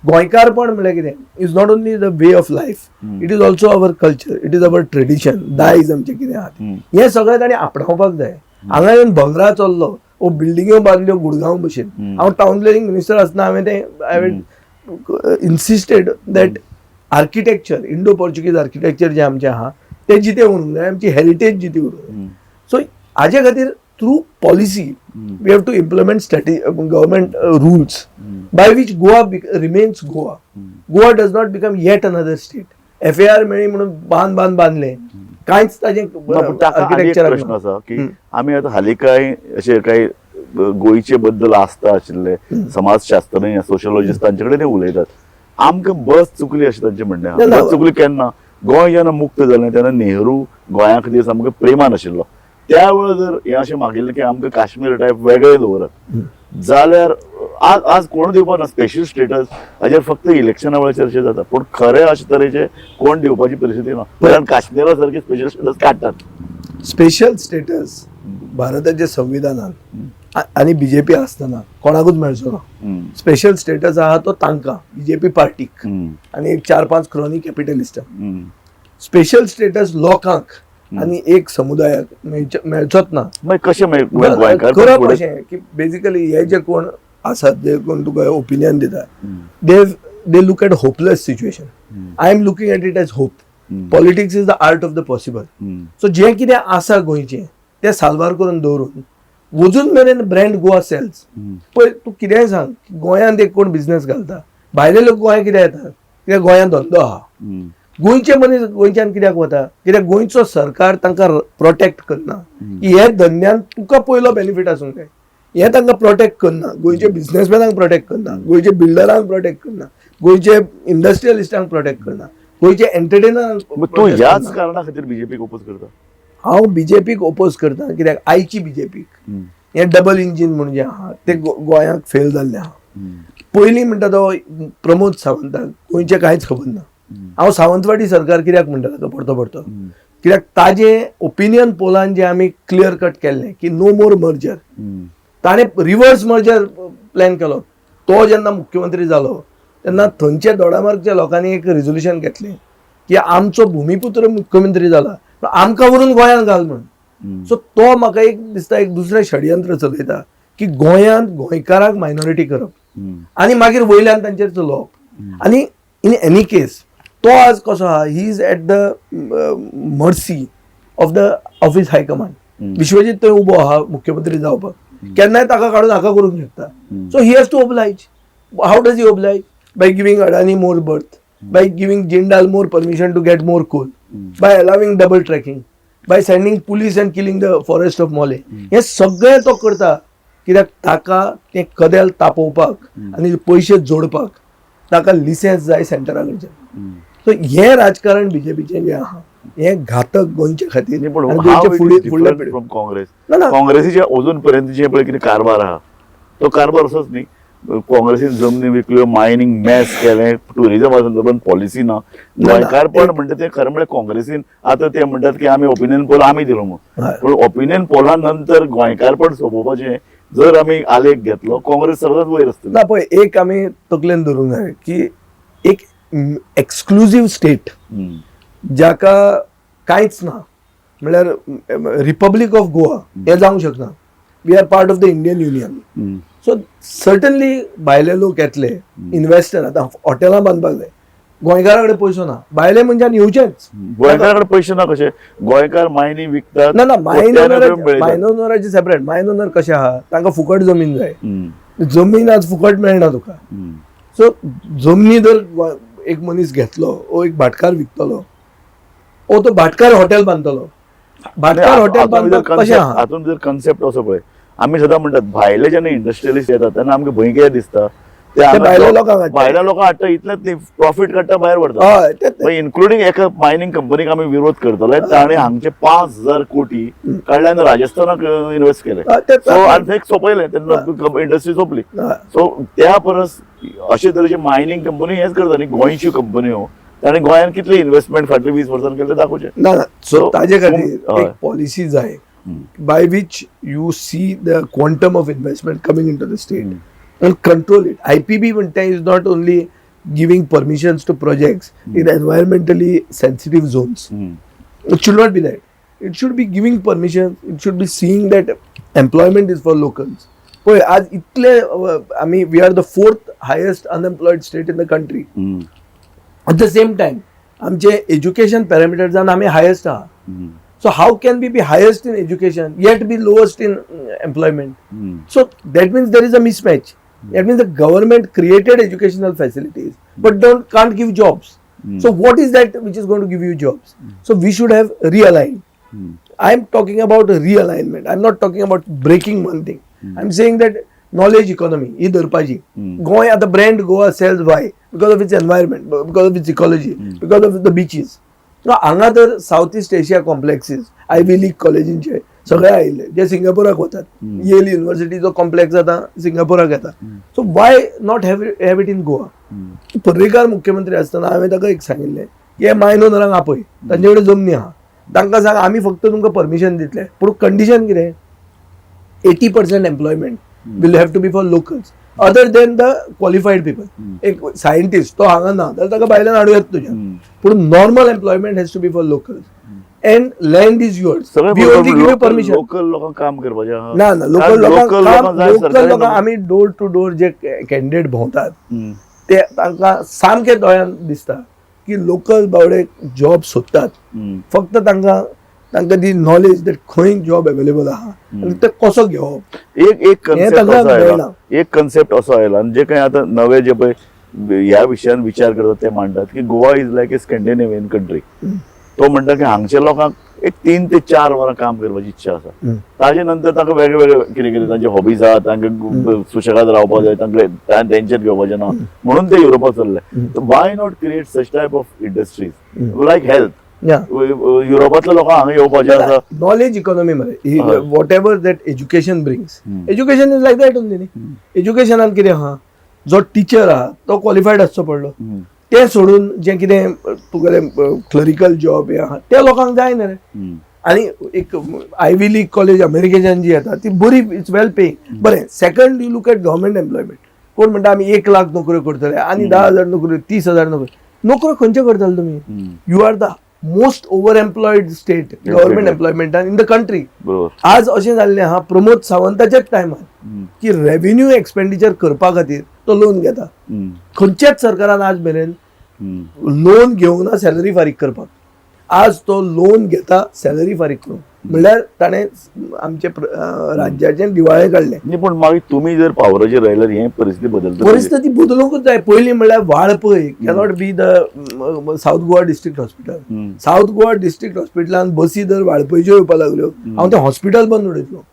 गोंयकारपण म्हणल्यार कितें? Is not only the way of life, it is also our culture, it is our tradition, दायज आमचें कितें आहा तें. हें सगळें ताणें आपणावपाक जाय. हांगा येवन भंगरा चल्लो, ओ बिल्डिंग्यो बांदल्यो गुडगांव भशेन. हांव टावन प्लॅनिंग मिनिस्टर आसतना हांवें तें हांवें insisted that architecture, Indo Portuguese architecture जें आमचें आहा तें जितें उरूंक जाय, आमची हेरिटेज जिती उरूंक जाय. सो हाजे खातीर through policy we have to implement government rules by which Goa remains Goa. Goa does not become yet another state. FAR मेळ्ळी म्हणून बांद बांद बांदले, कांयच ताजें ना, पूण ताका आनी एक आर्किटेक्चर. प्रश्न आसा की आमी आतां हालीं कांय अशे कांय गोंयचे बद्दल आस्था आशिल्ले समाजशास्त्रज्ञ, सोशलॉजिस्ट तांचे कडेन ते उलयतात. आमकां बस चुकली अशें तांचें म्हणणें आहा. ना, ना. बस चुकली केन्ना? गोंय जेन्ना मुक्त जालें तेन्ना नेहरू गोंया खातीर सामकें प्रेमान आशिल्लो. त्या वेळार जर हें अशें मागिल्लें की आमकां काश्मीर टायप वेगळें दवरात जाल्यार आज आज कोण दिवपाक ना स्पेशल स्टेटस. हाजेर फक्त इलेक्शना वेळार चर्चा जाता, पूण खरें अशे तरेचे कोण दिवपाची परिस्थिती ना, कारण काश्मीरा सारखे स्पेशल स्टेटस काडटात. स्पेशल स्टेटस भारताच्या संविधानान आनी बीजेपी आसतना कोणाकूच मेळचो ना. स्पेशल स्टेटस आहा तो तांकां, बीजेपी पार्टीक आनी एक चार पांच क्रोनी कॅपिटलिस्टांक. स्पेशल स्टेटस लोकांक आनी एक समुदायाक मेळचोच ना. मागीर कशें मागीर गोंयकार करप फुडें अशें की बेजिकली हे जे कोण आसात, जे कोण तुका ओपिनियन दिता, they look at hopeless situation. I am looking at it as hope. Politics is the art of the possible. So जें कितें आसा गोंयचें तें साल्वार करून दवरून वजून मेरेन ब्रँड गोवा सेल्स. पळय, तूं कितेंय सांग, गोंयांत एक कोण बिझनेस घालता, भायले लोक गोंयांत कित्याक येतात? कित्याक गोंयांत धंदो आहा. गोंयचे मनीस गोंयच्यान कित्याक वता? कित्याक गोंयचो सरकार तांकां प्रोटेक्ट करना की हे धंद्यान तुका पयलो बेनिफीट आसूंक जाय. हें तांकां प्रोटेक्ट करना, गोंयचे बिझनेसमॅनांक प्रोटेक्ट करना, गोंयचे बिल्डरांक प्रोटेक्ट करना, गोंयचे इंडस्ट्रियलिस्टांक प्रोटेक्ट करना, गोंयचे एंटरटेनरांक. मग तूं ह्याच कारणा खातीर बीजेपीक ओपोज करता? हांव बीजेपीक ओपोज करता कित्याक आयची बीजेपीक हें डबल इंजीन म्हणून जें आहा तें गोंयांक फेल जाल्लें आहा. पयलीं म्हणटा तो प्रमोद सावंताक गोंयचें कांयच खबर ना. हांव सावंतवाडी सरकार कित्याक म्हणटा ताका परतो परतो? कित्याक ताजें ओपिनियन पोलान जें आमी क्लियर कट केल्लें की नो मोर मर्जर. ताणें रिवर्स मर्जर प्लॅन केलो. तो जेन्ना मुख्यमंत्री जालो तेन्ना थंयच्या दोडामार्गच्या लोकांनी एक रेजोल्युशन घेतलें की आमचो भुमिपुत्र मुख्यमंत्री जाला, पूण आमकां व्हरून गोंयांत घाल म्हणून. सो तो म्हाका एक दिसता एक दुसरें षडयंत्र चलयता की गोंयांत गोंयकारांक मायनॉरिटी करप आनी मागीर वयल्यान तांचेर चलोवप. आनी इन एनी केस तो आज कसो आहा, he is at the mercy of his high command. Vishwajit थंय उबो आहा मुख्यमंत्री जावपाक, केन्नाय ताका काडून हाका करूंक शकता. So he has to oblige. How does he oblige? By giving Adani more berth, by giving Jindal more permission to get more coal, by allowing double tracking, by sending police and killing the forest of Mollem. हे सगळें तो करता कित्याक ताका तें कदेल तापोवपाक आनी पयशे जोडपाक ताका लिसेंस जाय सेंटरा कडच्यान. सो हें राजकारण बीजेपीचें जें आहा हें घातक गोंयचे खातीर नाही, पण आनी गोंयचे फुडले फुडल्या पिळगे. फ्रॉम काँग्रेस? ना, ना. काँग्रेसीचे अजून पर्यंत जे पळय कितें कारभार आहा तो कारभार असोच न्ही. काँग्रेसीन जमनी विकल्यो, मायनिंग मॅस केलें, टुरिझमा संदर्भात पॉलिसी ना. ना, गोंयकारपण म्हणटा ते खरें म्हळ्यार काँग्रेसीन आतां ते म्हणटात की आमी ओपिनियन पोल आमी दिलो म्हणून, पूण ओपिनियन पोला नंतर गोंयकारपण सोंपोवपाचें जर आमी आलेख घेतलो, काँग्रेस सगळ्यात वयर आसतली. ना, पळय, एक आमी तकलेन धरूंक जाय की एक एक्सक्लुजीव स्टेट जाका कांयच ना, म्हणल्यार रिपब्लीक ऑफ गोवा हें जावंक शकना. We are part of the Indian Union. So certainly भायले लोक येतले, इन्व्हेस्टर. आतां हॉटेलां बांदपाक जाय, गोंयकारा कडेन पयसो ना, भायले मनशान येवचेच. गोंयकारा कडेन पयशे ना कशे? गोंयकार मायनी विकतात. ना ना, मायन कोट्यान ओनर रुपये मेळयतात. मायन ओनराचे सेपरेट. मायन ओनर कशें आहा, तांकां फुकट जमीन जाय. जमीन आज फुकट मेळना तुका. सो जमनी जर एक मनीस घेतलो वो एक भाटकार विकतलो वो तो भाटकार हॉटेल बांदतलो. भाटकार हॉटेल बांदपाक कशें आहा? हातून जर कन्सेप्ट असो पळय, आमी सदां म्हणटात भायले जेन्ना इंडस्ट्रियलिस्ट येतात तेन्ना आमकां भंय कितें दिसता? ते हांगा भायल्या लोकांक हाडटा. भायल्या लोकांक हाडटा इतलेंच न्ही, प्रॉफीट काडटा, भायर व्हरता. हय, ते इन्क्लुडींग एका मायनिंग कंपनीक आमी विरोध करतले, ताणें हांगचे 5,000 कोटी काडले आनी राजस्थानाक इन्व्हेस्ट केले. हय, ते सो आनी थंय सोंपयलें तेन्ना, इंडस्ट्री सोंपली. सो त्या परस अशे तरेचे मायनिंग कंपनी हेच करता न्ही. गोंयच्यो कंपन्यो ताणें गोंयांत कितले इन्व्हेस्टमेंट फाटले 20 वर्सां केले ते दाखोवचें. ना ना, सो So, ताजे खातीर एक पॉलिसी जाय by which you see the quantum of investment coming into the state and control it. IPB म्हणटा is not only giving permissions to projects in environmentally sensitive zones. It should not be that. It should be giving permission. It should be seeing that employment is for locals. पळय, आज इतले आमी, we are the fourth highest unemployed state in the country. At the same time आमचे education पॅरामिटर्सान आमी highest आहा. So how can we be highest in education yet be lowest in employment? So that means there is a mismatch. That means the government created educational facilities but don't can't give jobs. So what is that which is going to give you jobs? So we should have realigned. I am talking about realignment. I am not talking about breaking one thing. I am saying that knowledge economy ही धरपाची. गोंय आतां brand Goa sells. Why? Because of its environment, because of its ecology, because of the beaches. हांगा तर south east Asia complexes, Ivy league कॉलेजींचे सगळे आयिल्ले जे सिंगापुराक वतात. येल युनिव्हर्सिटीचो complex आतां सिंगापुराक येता. So why not have it in Goa? Parrikar मुख्यमंत्री आसतना हांवें ताका एक सांगिल्लें की हे मायन ओनरांक आपय, तांचे कडेन जमनी आहा, तांकां सांग आमी फक्त तुमकां परमिशन दितले, पूण कंडिशन कितें? 80% employment will have to be for locals other than the qualified people. एक सायंटिस्ट तो हांगा ना जाल्यार ताका भायल्यान हाडूं येता तुज्यान, पूण normal employment has to be for locals and land is yours. We only give you permission. Local लोकांक काम करपाचें आहा. ना ना, लोकल लोकल लोकांक जाय. लोकल सरकारी लोकांक आमी डोर टू डोर जे कॅन्डिडेट भोंवतात ते तांकां सामकें दोळ्यान दिसता की लोकल बावडे जॉब सोदतात. फक्त तांकां तांकां ती नॉलेज that खंय जॉब अवेलेबल आहा आनी ते कसो घेवप एक एक कन्सेप्ट तांकां असो आयला. मेळना. एक कन्सेप्ट असो आयला आनी जे काही आतां नवे जे पळय ह्या विशयान विचार करतात ते मांडटात की Goa is like a Scandinavian country. तो म्हणटा की हांगच्या लोकांक एक 3 ते 4 वरां काम करपाची इच्छा आसा. ताजे नंतर तांकां वेगळे वेगळे कितें कितें तांचे हॉबीज आहा, तांकां सुशेगाद रावपाक जाय, तांकां टेन्शन घेवपाचें ना म्हणून ते युरोपाक चल्ले. Why not create such type of industries like health? युरोपांतल्या लोकांक हांगा येवपाचें आसा. नॉलेज इकॉनॉमी मरे, Whatever that education brings. Education is like that only न्ही. एज्युकेशनान कितें आहा, जो टिचर आहा तो क्वॉलिफायड आसचो पडलो. तें सोडून जें कितें तुगेलें क्लरिकल जॉब हें आहा ते लोकांक जाय न्ही रे. आनी एक आयवी लीग कॉलेज अमेरिकेच्यान जी येता ती बरी, it's well paying. बरें, second, you look at government employment. कोण म्हणटा आमी 1 लाख नोकऱ्यो करतले आनी 10,000 नोकऱ्यो, 30,000 नोकऱ्यो. नोकऱ्यो खंयच्यो करतले तुमी? You are the most over employed state government एम्प्लॉयमेंटान in the country. आज अशें जाल्लें आहा प्रमोद सावंताच्याच टायमार की रेव्हेन्यू एक्सपेंडिचर करपा खातीर तो लोन घेता. खंयच्याच सरकारान आज मेरेन लोन घेवंक ना सॅलरी फारीक करपाक. आज तो लोन घेता सॅलरी फारीक करूंक, म्हणल्यार ताणें आमचे राज्याचें दिवाळें काडलें. न्ही, पूण मागीर तुमी जर पावराचेर रायल्यार हे परिस्थिती बदलता? परिस्थिती बदलूंकच जाय. पयलीं म्हणल्यार Valpoi cannot be the south Goa district hospital. South Goa district हॉस्पिटलान बसी जर वाळपयच्यो येवपा लागल्यो, हांव तें हॉस्पिटल बंद उडयतलो.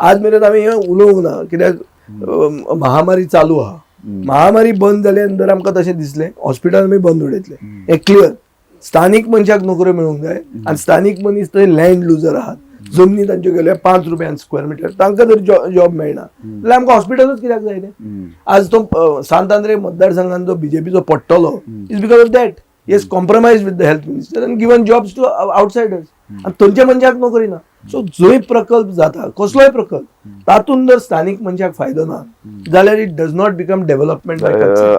आज मेरेन आमी हें उलोवंक ना कित्याक महामारी चालू आहा. महामारी बंद जाले नंतर आमकां तशें दिसलें, हॉस्पिटल आमी बंद उडयतले. हें क्लियर, स्थानीक मनशाक नोकऱ्यो मेळूंक जाय आनी स्थानीक मनीस थंय लँड लुजर आहात. जमनी तांच्यो गेल्यो 5 रुपयान स्क्वेअर मिटर. तांकां जर जॉब मेळना जाल्यार आमकां हॉस्पिटलूच कित्याक जाय तें? आज तो सांत आंद्रे मतदारसंघान जो बीजेपीचो पडटलो is because of that. He compromise with the health minister and given jobs to outsiders आनी थंयच्या मनशाक नोकरी ना. सो जंय प्रकल्प जाता, कसलोय प्रकल्प, तातूंत जर स्थानीक मनशाक फायदो ना जाल्यार it does not become development.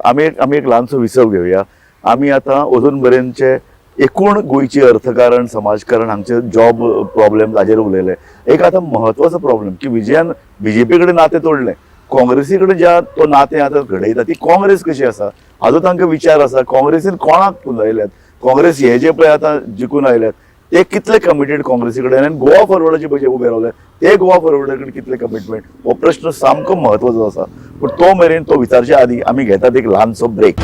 आमी एक ल्हानसो विसव घेवया. आमी आतां अजून मेरेनचे एकूण गोंयची अर्थकारण, समाजकारण, हांगचे जॉब प्रॉब्लेम हाजेर उलयले. एक आतां म्हत्वाचो प्रॉब्लेम की विजयान बीजेपी कडेन नातें तोडलें, काँग्रेसी कडेन ज्या तो नातें आतां घडयता ती काँग्रेस कशी आसा हाजो तांकां विचार आसा. काँग्रेसीन कोणाक पुंजायल्यात? काँग्रेस हे जे पळय आतां जिखून आयल्यात ते कितले कमिटेड काँग्रेसी कडेन आनी गोवा फॉरवर्डाचे पळय जे उबे रावले ते गोवा फॉरवर्डा कडेन कितले कमिटमेंट, हो प्रश्न सामको म्हत्वाचो आसा. पूण तो मेरेन तो विचारचे आदी आमी घेतात एक ल्हानसो ब्रेक.